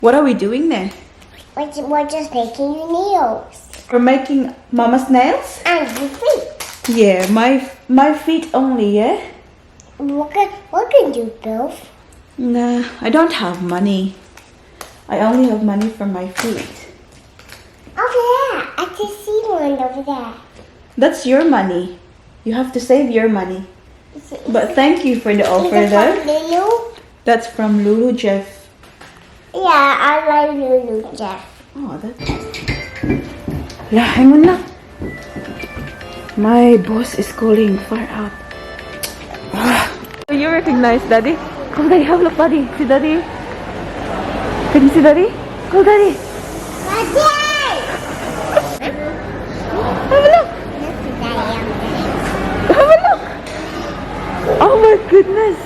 What are we doing there? We're just making your nails. We're making Mama's nails? And your feet. Yeah, my feet only, yeah? We can do both. Nah, I don't have money. I only have money for my feet. Over there. I can see one over there. That's your money. You have to save your money. But thank you for the offer, Is it though. from Lulu? That's from Lulu Jeff. Yeah, I like Lulu, Jeff. Oh, that's... Yeah, hang on lang. My boss is calling far out. You recognize Daddy? Call Daddy, have a look, Daddy. See Daddy? Can you see Daddy? Call Daddy. Daddy! Have a look. Have a look. Oh my goodness.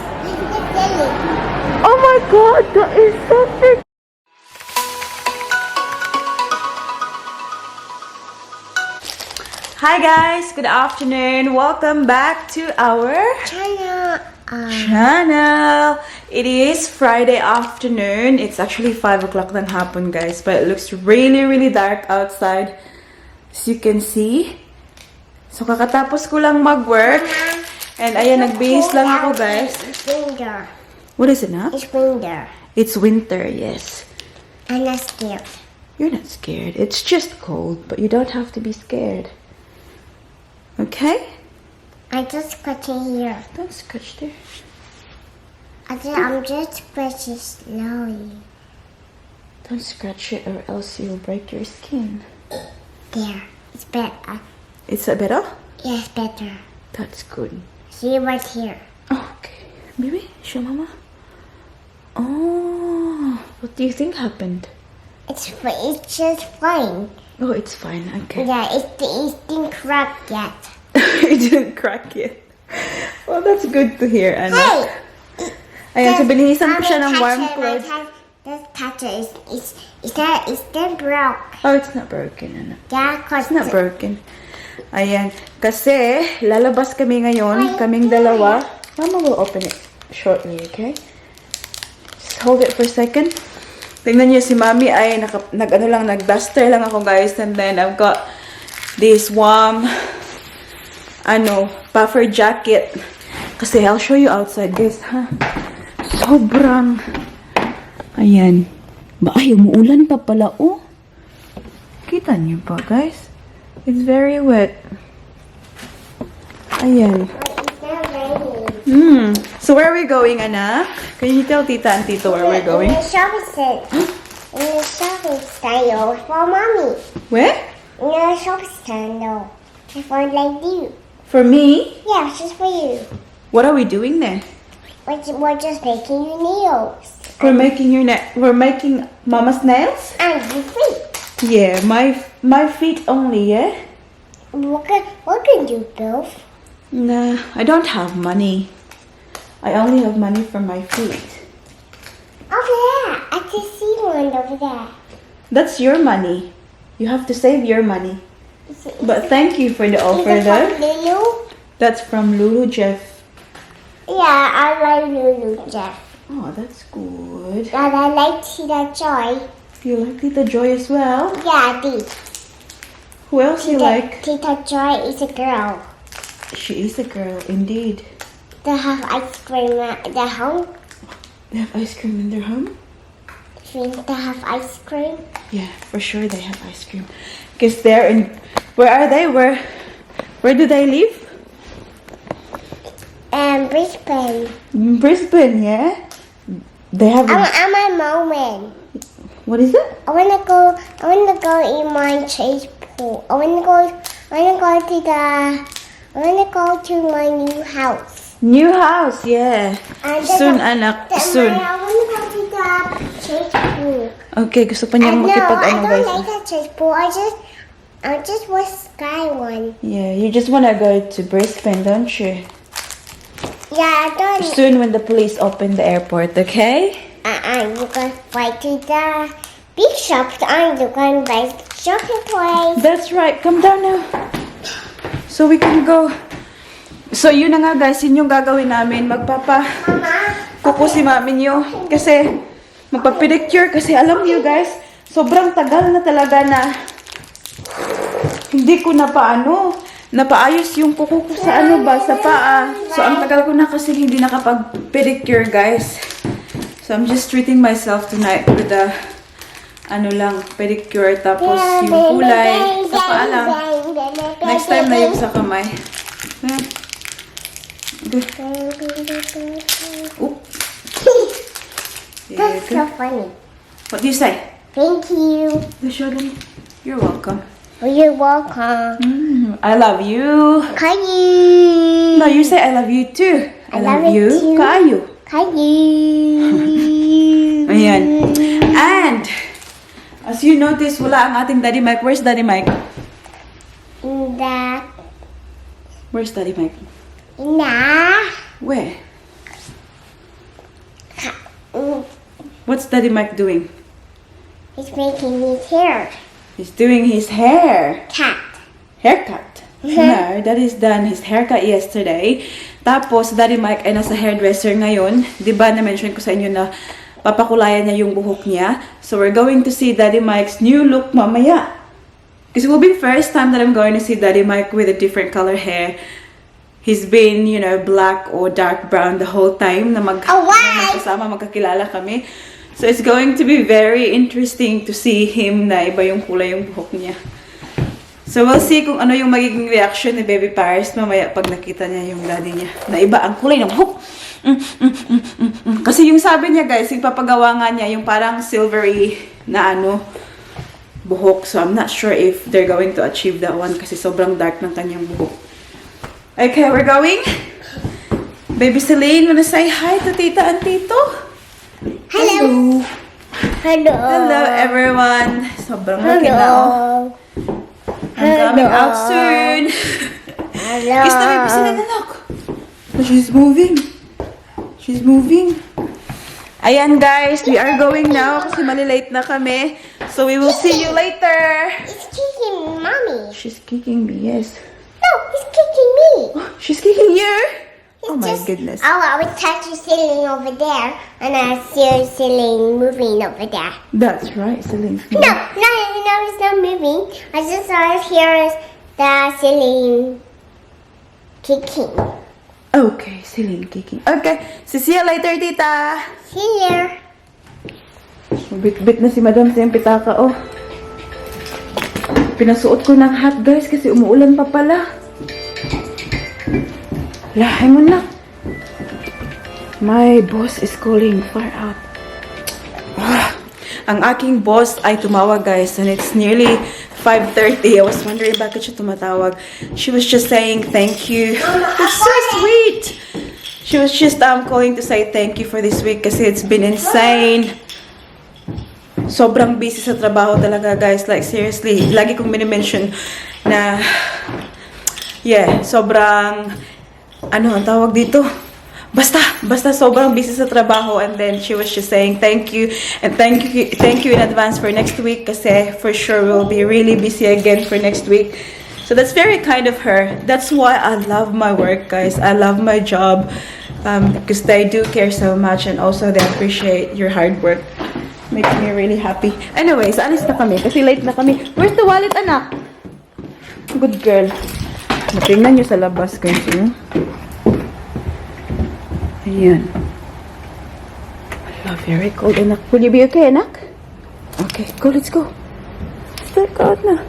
Oh my god, that is so big. Hi guys, good afternoon. Welcome back to our channel. It is Friday afternoon. It's actually 5 o'clock ng hapon, guys, but it looks really dark outside, as you can see. So kakatapos ko lang mag-work, and ayan, nagbihis lang ako, guys. It's winter. What is it now? It's winter. It's winter, yes. I'm not scared. You're not scared. It's just cold, but you don't have to be scared. Okay? I just scratching here. Don't scratch there. I'm just scratching slowly. Don't scratch it or else you'll break your skin. There. It's better. Is that better? Yeah, it's better. That's good. See right here. Okay. Baby, show Mama. Oh, what do you think happened? It's just fine. Oh, it's fine. Okay. Yeah, it didn't crack yet. It didn't crack yet. Well, that's good to hear, Anna. Hey! Ayan, so binihisan ko siya ng warm clothes. This toucher is that broke? Oh, it's not broken, Anna. Yeah, cause It's not broken. Ayan, kasi lalabas kami ngayon, kaming dalawa. Mama will open it shortly, okay? Just hold it for a second. Tingnan niyo si Mami ay nag-duster lang ako, guys, and then I've got this warm puffer jacket. Kasi I'll show you outside, guys, ha. Sobrang ayan. Ay, umuulan pa pala, oh. Kita niyo pa, guys? It's very wet. Ayan. it's not raining. So where are we going, anak? Can you tell Tita and Tito where we're going? In the shopping center. In the shopping center for mommy. Where? In the shopping center. Just for like you. For me? Yeah, it's just for you. What are we doing there? We're just making your nails. We're making Mama's nails? And your feet. Yeah, my feet only, yeah? We can do both. Nah, I don't have money. I only have money for my feet. Over there. I can see one over there. That's your money. You have to save your money. But thank you for the offer, Is it though. from Lulu? That's from Lulu Jeff. Yeah, I like Lulu, Jeff. Oh, that's good. And I like Tina Joy. You like Tita Joy as well? Yeah, Who else you like? Tita Joy is a girl. She is a girl, indeed. They have ice cream at their home. They have ice cream in their home? They have ice cream. Yeah, for sure they have ice cream. Because they're in... Where are they? Where do they live? Brisbane. Brisbane, yeah? They have... I'm a moment. What is it? I wanna go in my chase pool. I wanna go to my new house. New house, yeah. Soon, anak. Soon. I wanna go to the chase pool. Okay, gusto pa niyang I makipag-ano, don't guys. like the chase pool. I just want sky one. Yeah, you just wanna go to Brisbane, don't you? Yeah, I don't. Soon when the police open the airport, okay? You can fight to the big shops and you can buy shopping toys. That's right. Come down now. So we can go. So yun na nga, guys, yun yung gagawin namin. Mama. Kuko si mami nyo. Kasi magpa-pedicure kasi alam niyo guys, sobrang tagal na talaga na hindi ko napaayos yung kuko ko sa sa paa. So, ang tagal ko na kasi hindi nakapag-pedicure, guys. So, I'm just treating myself tonight with a, pedicure. Tapos, yung kulay sa paa lang. Next time na yung sa kamay. Oop. That's so funny. What do you say? Thank you. Show them. You're welcome. You're welcome. I love you. Kayu. No, you say I love you too. I love you. too. Kayo. Kayu. Ayan. And, as you notice, wala ang ating Daddy Mike. Where's Daddy Mike? Where's Daddy Mike? Where? What's Daddy Mike doing? He's making his hair. He's doing his hair. Cat. Haircut. No, that is done his haircut yesterday. Tapos, Daddy Mike ay nasa hairdresser ngayon. Diba na-mention ko sa inyo na papakulayan niya yung buhok niya. So, we're going to see Daddy Mike's new look mamaya. Because it will be the first time that I'm going to see Daddy Mike with a different color hair. He's been, black or dark brown the whole time na magkakilala kami. So, it's going to be very interesting to see him na iba yung kulay yung buhok niya. So, we'll see kung ano yung magiging reaction ni Baby Paris mamaya pag nakita niya yung daddy niya. Na iba ang kulay ng buhok. Kasi yung sabi niya guys, yung papagawa nga niya, yung parang silvery na buhok. So, I'm not sure if they're going to achieve that one kasi sobrang dark ng kanyang buhok. Okay, we're going. Baby Celine, wanna say hi to Tita and Tito? Hello. Hello. Hello, everyone. Sobrang laki na, oh. I'm coming out soon. Hello. Kiss the baby Celine, look. She's moving. She's moving. Ayan, guys. We are going now kasi malilate na kami. So, we will see you later. He's kicking mommy. She's kicking me, yes. No, he's kicking me. She's kicking you? He's Oh my goodness. Oh, I was touching Celine over there, and I see Celine moving over there. That's right, Celine. No, it's not moving. I just saw here the Celine kicking. Okay, Celine kicking. Okay, see you later, Tita. See you. Bit-bit na si Madam sa yung pitaka, oh. Pinasuot ko ng hat, guys, kasi umuulan pa pala. Lahay mo na. My boss is calling far out. Ang aking boss ay tumawag, guys, and it's nearly 5:30. I was wondering bakit siya tumatawag. She was just saying thank you. That's so sweet. She was just calling to say thank you for this week kasi it's been insane. Sobrang busy sa trabaho talaga, guys. Like, seriously, lagi kong minimension na, sobrang, ang tawag dito? Basta sobrang busy sa trabaho. And then, she was just saying thank you. And thank you in advance for next week kasi for sure we'll be really busy again for next week. So, that's very kind of her. That's why I love my work, guys. I love my job because they do care so much and also they appreciate your hard work. Makes me really happy. Anyways, alis na kami kasi late na kami. Where's the wallet, anak? Good girl. Tingnan nyo sa labas, guys. Ayan. Hello, very cold, anak. Will you be okay, anak? Okay, go, let's go. Start out na.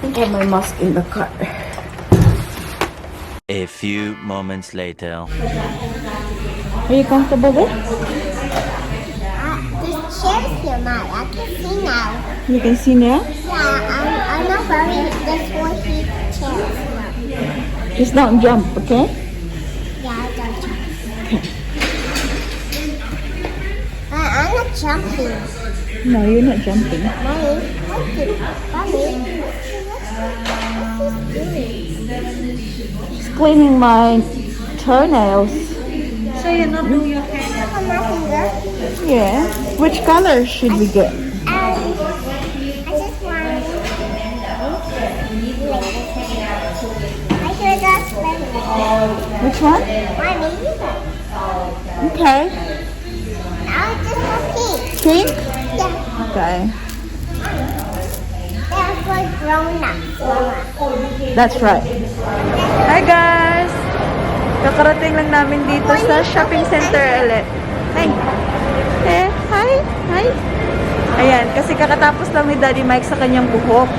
I have my mask in the car. A few moments later. Are you comfortable with? This chair's here, Mom. I can see now. You can see now? Yeah, I'm not worried. This one heat chair. Just don't jump, okay? Yeah, I don't jump. I'm not jumping. No, you're not jumping. Mommy, Mommy. Just cleaning my toenails. So you're not doing your hair? On my finger. Yeah. Which color should we get? I just want I should just play with it. Which one? Mommy, Okay. Pink? Yeah. Okay. They're for grown-ups. That's right. Hi guys! Kakarating lang namin dito sa shopping center ulit. Hi! Eh, hi! Hi! Ayan, kasi kakatapos lang ni Daddy Mike sa kanyang buhok.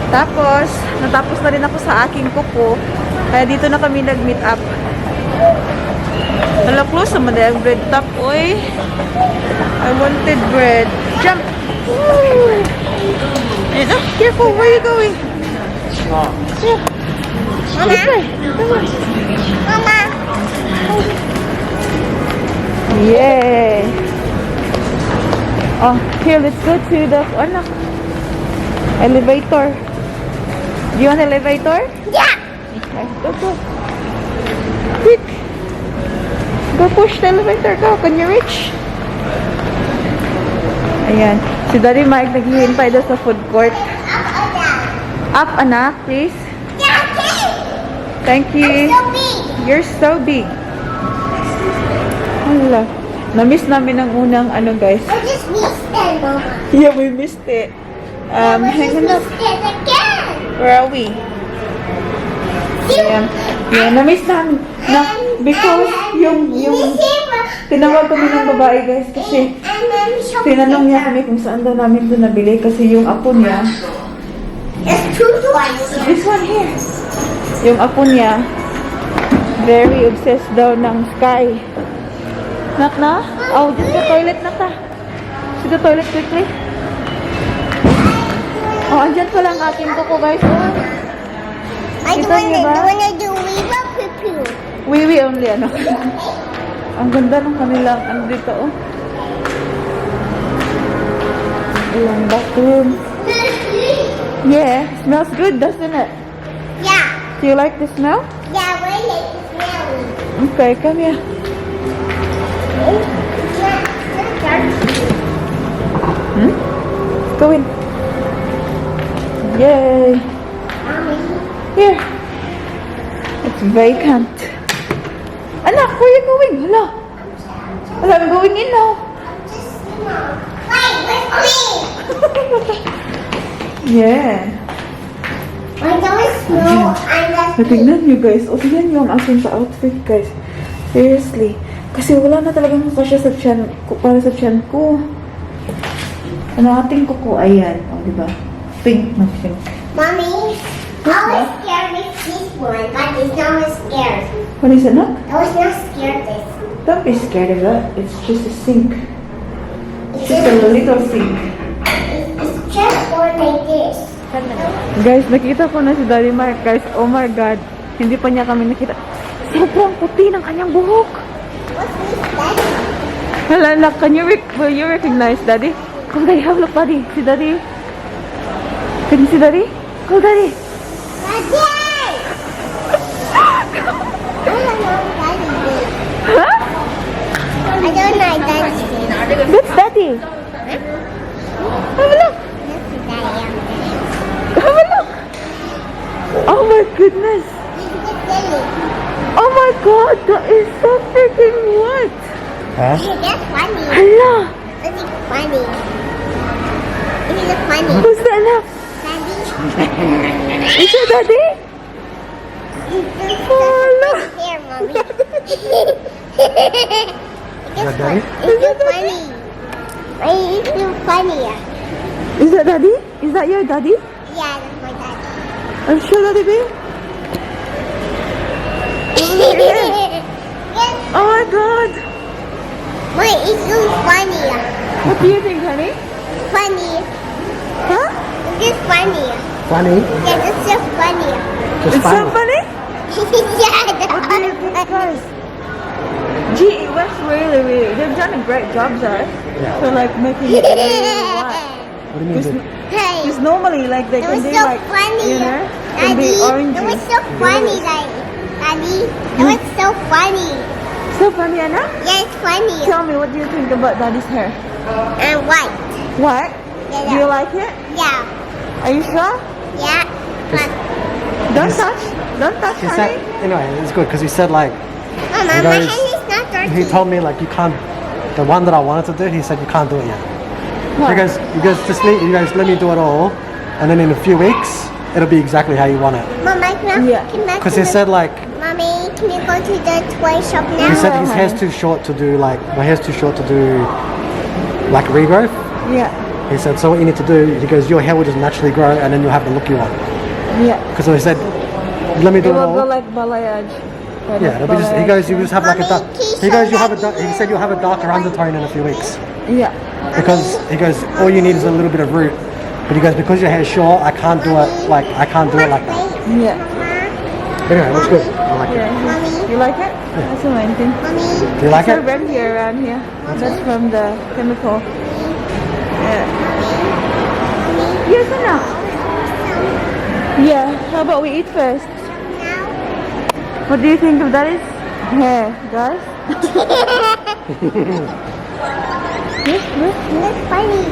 Tapos, natapos na rin ako sa aking kuko. Kaya dito na kami nag-meet up. Hala, close naman ang bread top. Uy! I wanted bread. Jump! Woo! Ayun, oh, careful, where are you going? Yeah. Mama? Come on. Mama? Yay! Oh, here, let's go to the elevator. Do you want elevator? Yeah. Okay, go. Quick! Go push the elevator. Go, can you reach? Ayan. Si Daddy Mike naghihintay doon sa food court. Up or down? Up, anak, please. Yeah, okay. Thank you. So big. You're so big. Hala. Na-miss namin ang unang guys. I just missed it, Mama. Yeah, we missed it. I Hang just on up. missed it again. Where are we? Ayan. Yeah, na-miss namin. Because yung tinawag kami ng babae guys kasi tinanong niya kami kung saan daw namin ito nabili kasi yung apo niya, It's two toys. this one here, yung apo niya, very obsessed daw ng sky. Nak na? Oh, just the toilet na ta. To the toilet quickly. Oh, andyan pa lang aking kuko guys. Oh. I Kita niyo ba? wanna do Viva poo-poo. Wiwi only, Ang ganda ng kanilang, dito, oh. Ilang bathroom. Yeah, smells good, doesn't it? Yeah. Do you like the smell? Yeah, we like the smelly. Okay, come here. Let's go in. Yay. Here. It's vacant. Anak, where are you going? Hello. Hello, I'm going in now. Wait, with me. Yeah. I don't smell and Tignan nyo guys. O, tignan nyo ang aking pa-outfit guys. Seriously. Kasi wala na talagang kasya sa tiyan ko, para sa tiyan ko. Ano ating kuko? Ayan. O, diba? Pink na pink. Mommy, I was scared with this one, but it's not scared. What is it, no? I was not scared this. Don't be scared of that. It's just a sink. It's Just a little sink. it's just one like this. Guys, nakita ko na si Daddy Mark. Guys, oh my God. Hindi pa niya kami nakita. Sobrang puti ng kanyang buhok. What's this, Daddy? Hala, anak, will you recognize Daddy? Call Daddy, have a look, Daddy. Si Daddy. Can you see Daddy? Call Daddy. Daddy! I don't know Daddy did. Huh? I don't know Daddy did. That's Daddy. Have a look. That's Daddy. Have a look. Oh my goodness. This is silly. Oh my God, that is so freaking what? That's funny. Hala. That's funny. This is funny. Who's that now? Daddy. Is that Daddy? Oh, look. Here, Mommy. It's funny. It's funny. It's too funny. Is that Daddy? Is that your Daddy? Yeah, that's my daddy. Are you sure Daddy babe? Yes. Oh my God. Wait, it's so funny. What do you think, honey? Funny. Huh? It's funny. Funny? Yeah, it's so funny. Just It's so funny? Yeah, that's What do you think, guys? Gee, it was really, they've done a great job, Zara. Yeah. So like making it really white. What do you mean? Hey, Because normally, like they it can was be so like, funny. you know, can be Daddy, orangey. it was so funny, like, Daddy. It was so funny. So funny, Anna? Yeah, it's funny. Tell me, what do you think about Daddy's hair? And white. What? Yeah, Do you like it? yeah. Are you sure? Yeah. But, Don't touch. Don't touch, He said, honey. anyway, it's good because he said like, Mama, You my guys- hand is not dirty. he told me like you can't, the one that I wanted to do, he said you can't do it yet. What? He goes, just let me do it all, and then in a few weeks, it'll be exactly how you want it. Mama, Yeah. Because he said like, Mommy, can you go to the toy shop now? he said his hair's too short to do like, my hair's too short to do like regrowth. Yeah. He said, so what you need to do, he goes, your hair will just naturally grow, and then you'll have the look you want. Yeah. Because he said, let me do It it will go all. like balayage. Kind Yeah, of it'll be just, he goes, you just have like a dark. Mommy, He goes, you have a. He said you'll have a darker undertone in a few weeks. Yeah. Because he goes, all you need is a little bit of root. But he goes, because your hair's short, I can't do it like that. Yeah. Anyway, looks good. I like it. Yeah. You like it? That's the main thing. Do you like It's a it? red here around here. That's from the chemical. Yeah. Yes or no? Yeah. How about we eat first? What do you think of that is? Hair, guys? That's funny.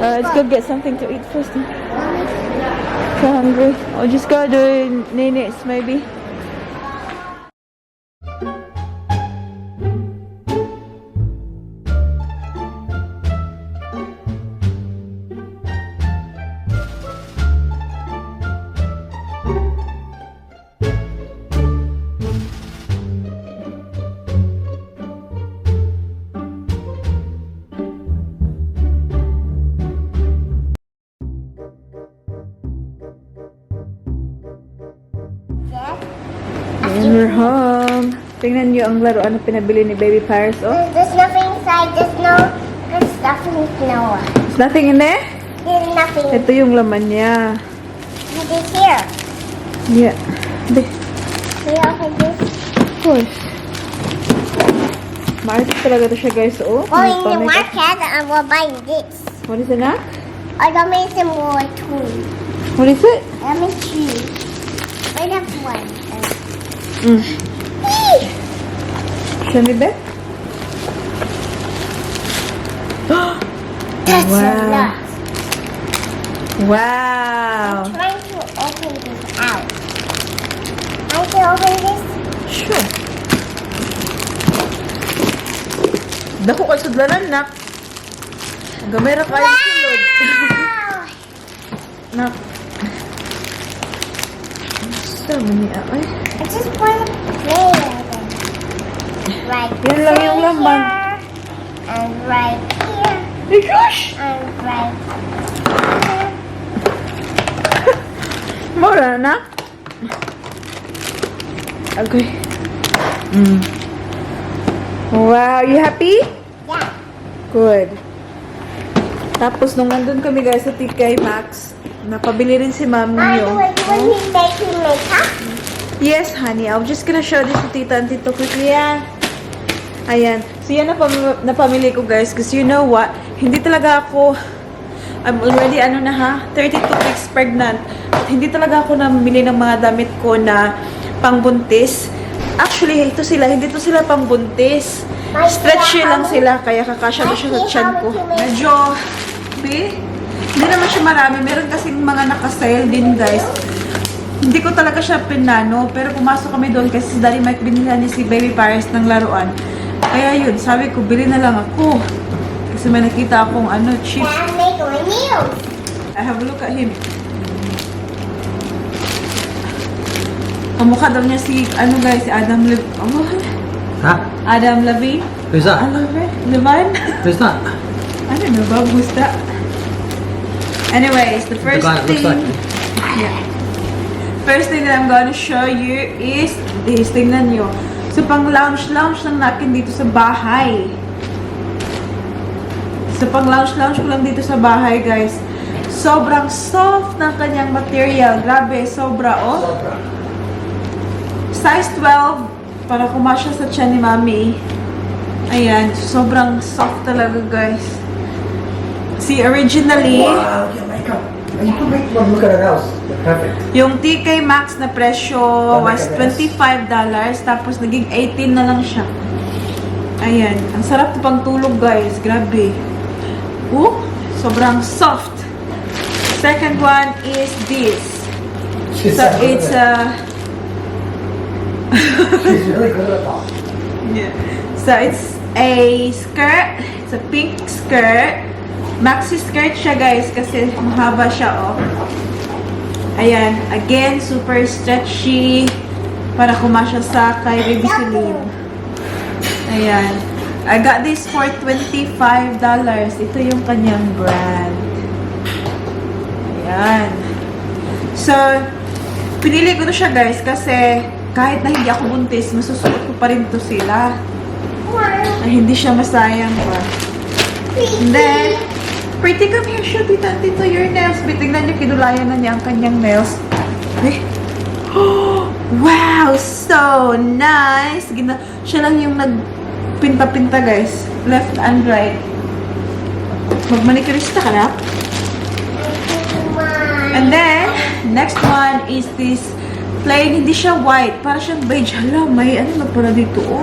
Let's go get something to eat first. So hungry. I'll just go do Nene's maybe. And we're home. Tingnan niyo ang laruan na pinabili ni Baby Paris. Oh, There's nothing inside. There's nothing. No. there's nothing in there? There's nothing. Ito yung laman niya. It is here. Yeah. We open this. Of course. Market talaga to siya, guys. Oh, Oh, in the may pa- market, I will buy this. What is it na? I got me some more too. What is it? Let me choose. I have one. Show me back. That's Wow. a lot. Wow. I'm trying to open this out. I can open this. Sure. Dako ka sudlanan, nak. Gamera kayo sulod. Wow! Nak. Gusto mo niya, ay. I just want to play with it. Right Yan lang yung laman. here, and right here, My gosh! and right here. Mura na. Okay. Wow, you happy? Yeah. Good. Tapos nung nandun kami guys sa TK Maxx, napabili rin si Ma'am By the yung... way, when we making makeup, Yes, honey. I'm just gonna show this to Tita and Tito quickly. Yan. Ayan. So, yan napamili ko, guys. Because you know what? Hindi talaga ako... I'm already, 32 weeks pregnant. At hindi talaga ako namili ng mga damit ko na pangbuntis. Actually, ito sila. Hindi to sila pangbuntis. Stretchy lang sila. Kaya kakasya na siya sa tiyan ko. Medyo... Hindi naman siya marami. Meron kasing mga nakasale din, guys. Hindi ko talaga siya pinano, pero pumasok kami doon kasi si Daddy Mike binila niya si Baby Paris ng laruan. Kaya yun, sabi ko, bili na lang ako. Kasi may nakita akong cheap. and make my nails. I have a look at him. Kamukha daw niya si, guys, si Adam Huh? Adam Levine? Who's that? Levine? Who's that? I don't know, Bob, who's that? Anyways, the first guy that looks thing... like Yeah. First thing that I'm gonna show you is this. Tingnan nyo. So, pang lounge lang natin dito sa bahay. So, pang lounge ko lang dito sa bahay, guys. Sobrang soft ng kanyang material. Grabe, sobra, oh. Size 12. Para kumasya sa tiyan ni Mami. Ayan. Sobrang soft talaga, guys. See, originally... Wow, your makeup. You can make one look at her house. Perfect. Yung TK Maxx na presyo was $25. Tapos naging 18 na lang siya. Ayan. Ang sarap na pang tulog, guys. Grabe. Sobrang soft. Second one is this. So, it's She's really good at that. yeah. So, it's a skirt. It's a pink skirt. Maxi skirt siya guys kasi mahaba siya oh. Ayan. Again, super stretchy. Para kumasya sa kay Baby Celine. Ayan. I got this for $25. Ito yung kanyang brand. Ayan. So, pinili ko to siya guys kasi kahit na hindi ako buntis, masusuot ko pa rin to sila. Ay, hindi siya masayang pa. And then, pretty, come here, show tita your nails. Tingnan niyo, kinulayan na niya ang kanyang nails. Ay. Oh, wow, so nice. Siya lang yung nagpinta-pinta guys. Left and right. Magmanicurista ka na? And then, next one is this plain, hindi siya white. Para siyang beige. Hala, may ano na pala dito, oh.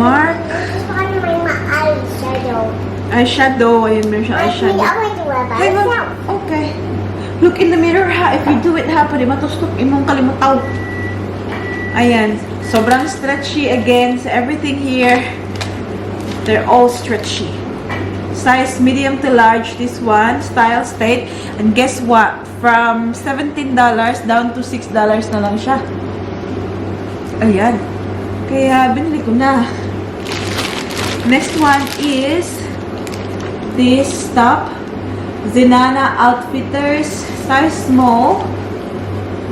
Mark. Eyeshadow. Ayun, meron siya eyeshadow. Hey, okay. Look in the mirror, ha. If you do it, ha, pwede matustok imong kalimutaw. Ayan. Sobrang stretchy again. So, everything here, they're all stretchy. Size medium to large, this one, style state. And guess what? From $17 down to $6 na lang siya. Ayan. Kaya, binili ko na. Next one is this top. Zenana Outfitters. Size small,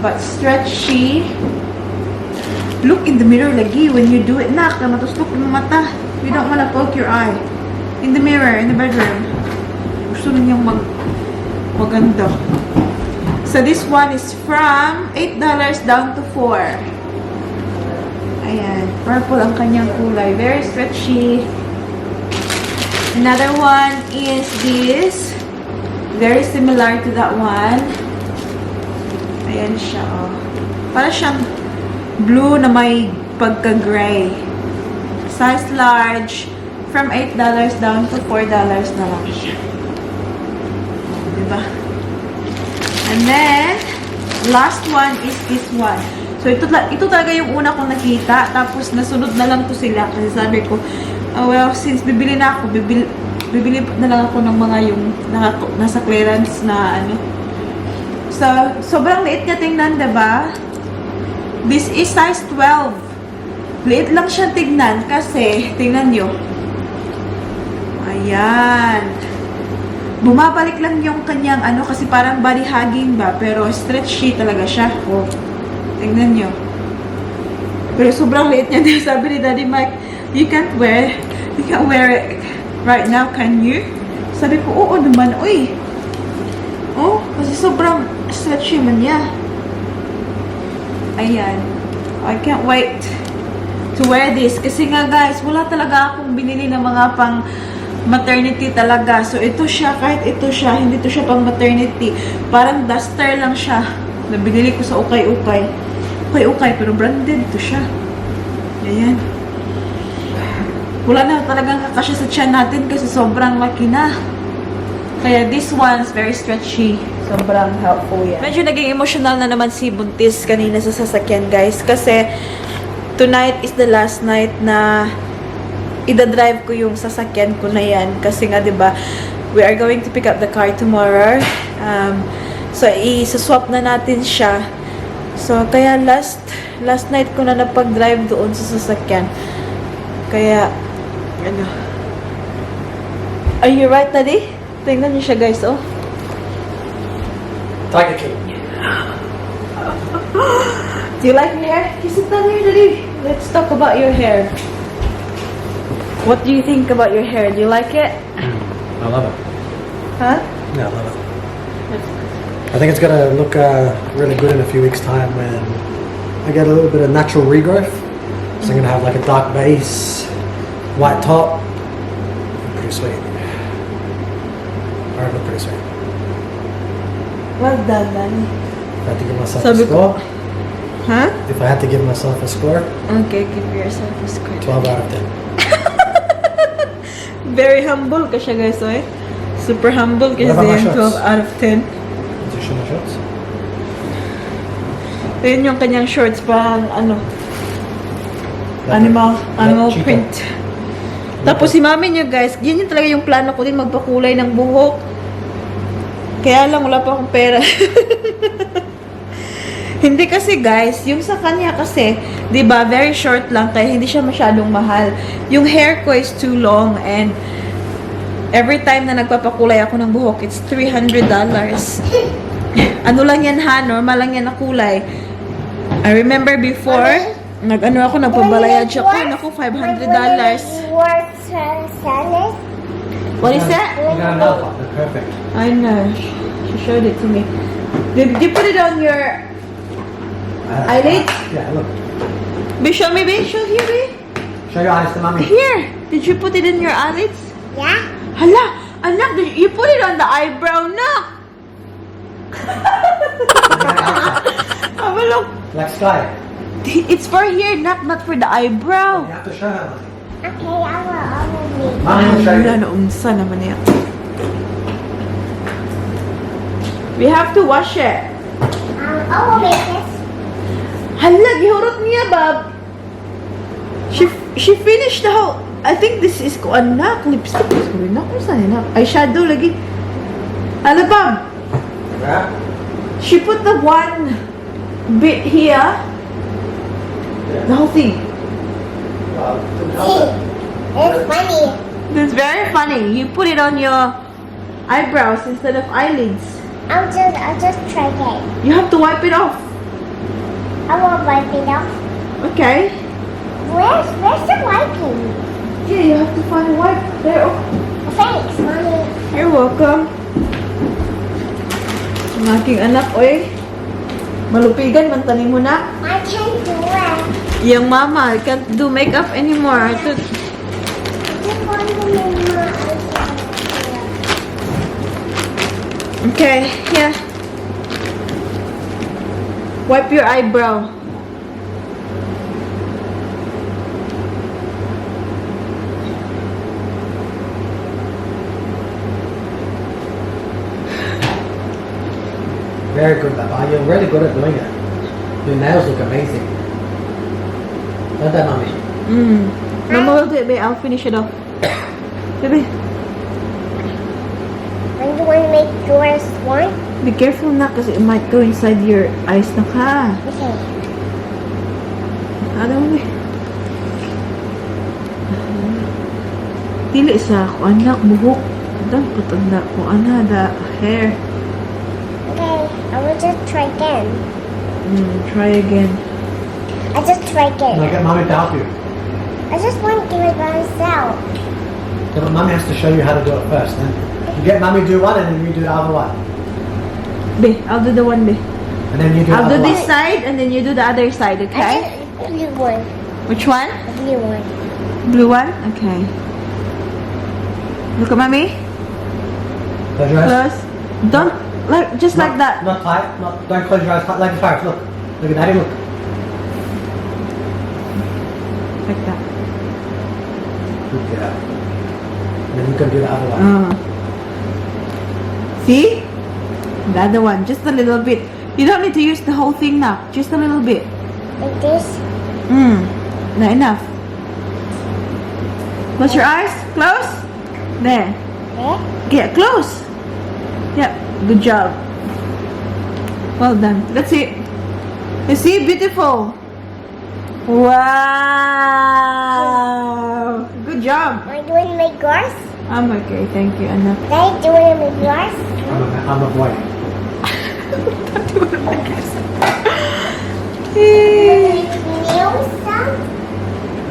but stretchy. Look in the mirror lagi when you do it. Nak, na matustok yung mata. You don't wanna poke your eye. In the mirror, in the bedroom. Gusto ninyang maganda. So this one is from $8 down to $4. Ayan. Purple ang kanyang kulay. Very stretchy. Another one is this. Very similar to that one. Ayan siya, oh. Para siyang blue na may pagka-gray. Size large. From $8 down to $4 na lang siya. Diba? And then, last one is this one. So, ito talaga yung una kong nakita. Tapos, nasunod na lang to sila. Kasi sabi ko, oh, well, since bibili na ako, bibili na lang ako ng mga yung nasa clearance na ano. So, sobrang liit niya tingnan, diba? This is size 12. Liit lang siya tingnan kasi, tingnan nyo. Ayan. Bumabalik lang yung kanyang ano kasi parang body hugging ba. Pero stretchy talaga siya. Oh. Tingnan nyo. Pero sobrang liit niya. Sabi ni Daddy Mike, you can't wear it right now, can you? Sabi ko, oo naman. Uy. Oh, kasi sobrang stretchy man niya. Ayan. I can't wait to wear this. Kasi nga guys, wala talaga akong binili ng mga pang maternity talaga. So, ito siya. Kahit ito siya, hindi to siya pang maternity. Parang duster lang siya. Nabinili ko sa ukay-ukay. Ukay-ukay, pero branded to siya. Ayan. Wala na talagang kakasya sa tiyan natin kasi sobrang laki na. Kaya this one's very stretchy. Sobrang helpful yan. Medyo naging emotional na naman si Buntis kanina sa sasakyan, guys. Kasi tonight is the last night na ida-drive ko yung sasakyan ko na yan. Kasi nga, diba, we are going to pick up the car tomorrow. So, i-swap na natin siya. So, kaya last night ko na napag-drive doon sa sasakyan. Kaya, ano. Are you right, Daddy? Tingnan niyo siya, guys, oh. Tiger King. Do you like my hair? You sit down here, Daddy. Let's talk about your hair. What do you think about your hair? Do you like it? I love it. Huh? Yeah, I love it. I think it's gonna look really good in a few weeks' time when I get a little bit of natural regrowth. So I'm gonna have like a dark base, white top. Pretty sweet. Alright, look pretty sweet. Well done, Daddy. If I had to give myself Sabi a score. Huh? If I had to give myself a score, Okay, give yourself a score. 12 out of 10. Very humble ka siya, guys, oh, eh? Super humble kasi What about my yung shots? 12 out of 10. Did you show my shots? Ayun yung kanyang shorts, parang ano, Like animal cheetah. print. Tapos si mami niya guys, yun talaga yung plano ko din magpakulay ng buhok. Kaya lang wala pa akong pera. Hindi kasi guys, yung sa kanya kasi, 'di ba, very short lang kaya hindi siya masyadong mahal. Yung hair ko is too long and every time na nagpapakulay ako ng buhok, it's $300. Ano lang yan ha, normal lang yan na kulay. I remember before, nagpabalayad siya ko, naku, $500. What is that? You got enough. That's perfect. I know. She showed it to me. Did you put it on your eyelids? Yeah, look. Be, show me, be. Show here, be. Show your eyes to mommy. Here. Did you put it in your eyelids? Yeah? Hala, anak, you put it on the eyebrow, nak. Have a look. Like sky. It's for here, not for the eyebrow. You have to show her. Okay, I will be. Mommy will show you. Wala na, unsa naman yan. We have to wash it. I will make this. Hala, gihurot niya, Bob. She finished the whole... I think this is ko anak, lipstick. Sorry, na, kung saan yun? Eyeshadow lagi. Hala, Bob. Yeah? She put the one bit here. The whole thing. See, it's funny. That's very funny. You put it on your eyebrows instead of eyelids. I'll just try it. You have to wipe it off. I will wipe it off. Okay. Where's the wiping? Yeah, you have to find a wipe. There. Oh. Thanks, mommy. You're welcome. Ang aking anak, oy. Malupigan, mantanin mo na. I can't do it. Yung mama, I can't do makeup anymore. I I just want to make my eyes. Okay, yeah. Wipe your eyebrow. Very good, Papa. You're really good at doing it. Your nails look amazing. Don't that, mommy? Mama will do it, babe. I'll finish it off. Baby, When do I make yours one? be careful na kasi it might go inside your eyes na ka. Okay. Ano mo eh? Dili sa ako anak, buhok. Dan patanda ko ana, the hair. Okay, I will just try again. Try again. I just try No, again. get mommy to help you. I just want to do it by myself. Yeah, but mommy has to show you how to do it first. Then you get mommy to do one, and then you do the other one, Be, I'll do the one, be. and then you do I'll the do other this one. side and then you do the other side, okay? The blue one. Which one? The blue one. Blue one? Okay. Look at mommy. Close your eyes. Close. Don't, just like that. Not tight. Don't close your eyes. Like the parrots. Look. Look at Daddy. Look. Like that. Good girl. And then you can do the other one. See? The other one, just a little bit. You don't need to use the whole thing now. Just a little bit. Like this. Not enough. Close your eyes. Close. There. There. Get close. Yep. Good job. Well done. That's it. You see? Beautiful. Wow. Good job. Am I doing my yours? I'm okay. Thank you, Anna. Are you doing my yours? I'm a boy. Nails stuff?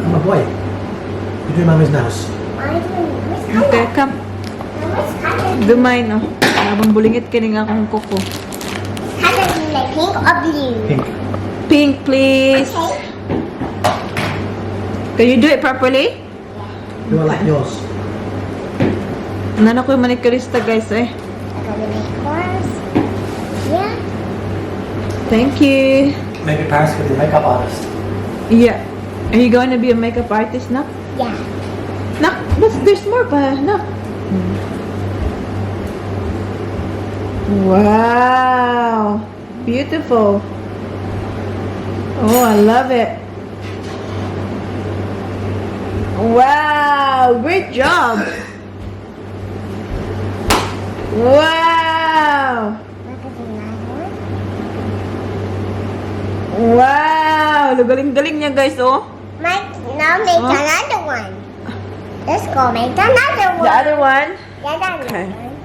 I'm a boy. You do mommy's nails. I doing this Okay, color. come. What's color? Do mine, oh. Habang bulingit ka nga akong kuko. Color be like pink or blue? Pink. Pink, please. Okay. Can you do it properly? Do it like yours. Nana ko yung manicurista, guys, eh. I'm gonna make yours. Yeah. Thank you. Maybe Paris could be a makeup artist. Yeah. Are you going to be a makeup artist now? Yeah. No, but there's more pa. No. Wow. Beautiful. Oh, I love it. Wow! Great job! Wow! Look at another one. Wow! Galing-galing niya guys, oh. Now make Huh? another one. Let's go make another one. The other one? Yeah, that Okay. one.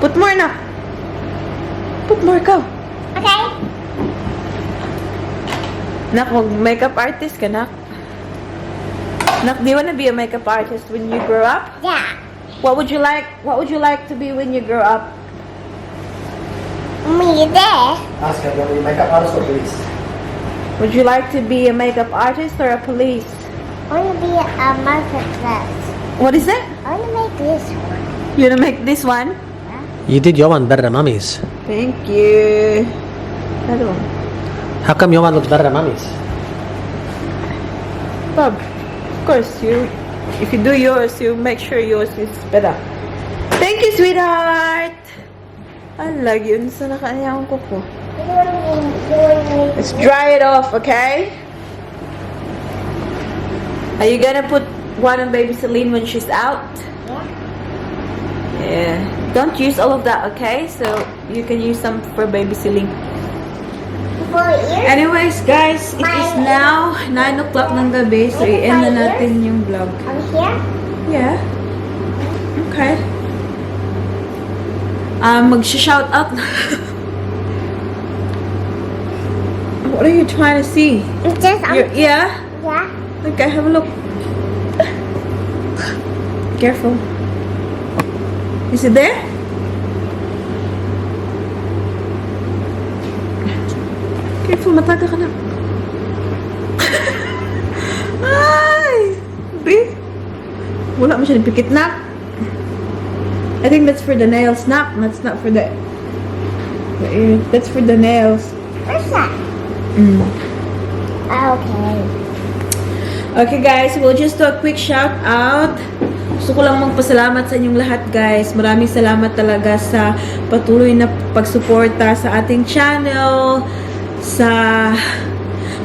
Put more na. Put more go. Okay. Nak, mag-makeup artist ka, Nak. Nak, do you wanna be a makeup artist when you grow up? Yeah. What would you like to be when you grow up? Me there. Ask her, do you makeup artist or police? Would you like to be a makeup artist or a police? I want to be a marketplace. What is it? I want to make this one. You wanna make this one? You did your one better than Mummy's. Thank you. That one. How come your one looks better than Mummy's? Bob, of course, if you do yours, you make sure yours is better. Thank you, sweetheart. I love you. Saan nakanyang kuko? Let's dry it off, okay? Are you gonna put one on baby Celine when she's out? Yeah. Don't use all of that, okay? So you can use some for baby Celine. For ears? Anyways, guys, it is now 9 o'clock ng gabi. So i-end na natin yung vlog. Over here? Yeah. Okay. Mag-shout out. What are you trying to see? It's just Your ear? yeah. Okay, have a look. Careful. Is it there? Careful, mataga ka na. Ay! Be? Wala mo siya pikit na. I think that's for the nails, Nak. That's not for the ear. That's for the nails. What's that? Okay. Okay guys, we'll just do a quick shout out. Gusto ko lang magpasalamat sa inyong lahat guys. Maraming salamat talaga sa patuloy na pagsuporta sa ating channel. Sa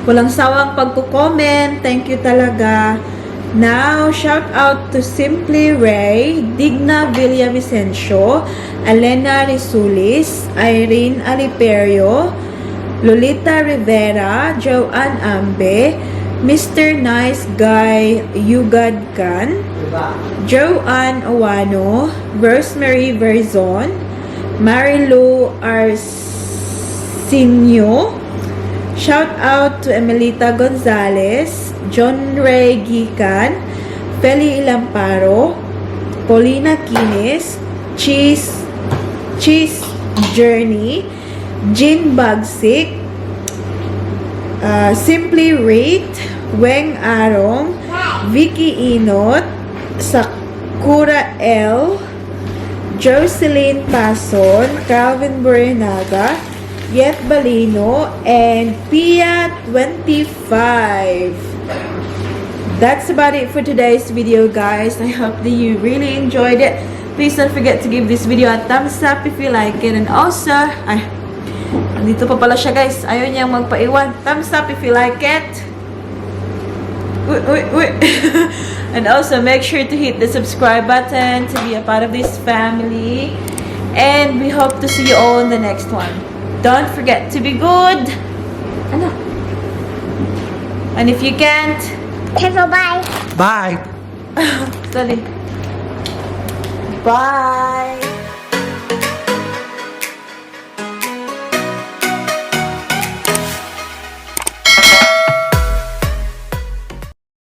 walang sawang pagko-comment. Thank you talaga. Now, shout out to Simply Ray, Digna Villavicencio, Elena Risulis, Irene Aliperio, Lolita Rivera, Joanne Ambe, Mr. Nice Guy Yugad Khan, Joanne Owano, Rosemary Verzon, Marilu Arsinio. Shout out to Emelita Gonzalez, John Ray Gikan, Feli Ilamparo, Paulina Kines, Cheese Journey, Jean Bagsik, Simply Rate, Weng Arong, Vicky Inot, Sakura L, Jocelyn Pason, Calvin Borinaga, Yet Balino, and Pia25. That's about it for today's video, guys. I hope that you really enjoyed it. Please don't forget to give this video a thumbs up if you like it. And also, dito pa pala siya, guys. Ayaw niyang magpaiwan. Thumbs up if you like it. And also, make sure to hit the subscribe button to be a part of this family. And we hope to see you all in the next one. Don't forget to be good. Ano? And if you can't, Careful, bye. Bye. Dali. Bye.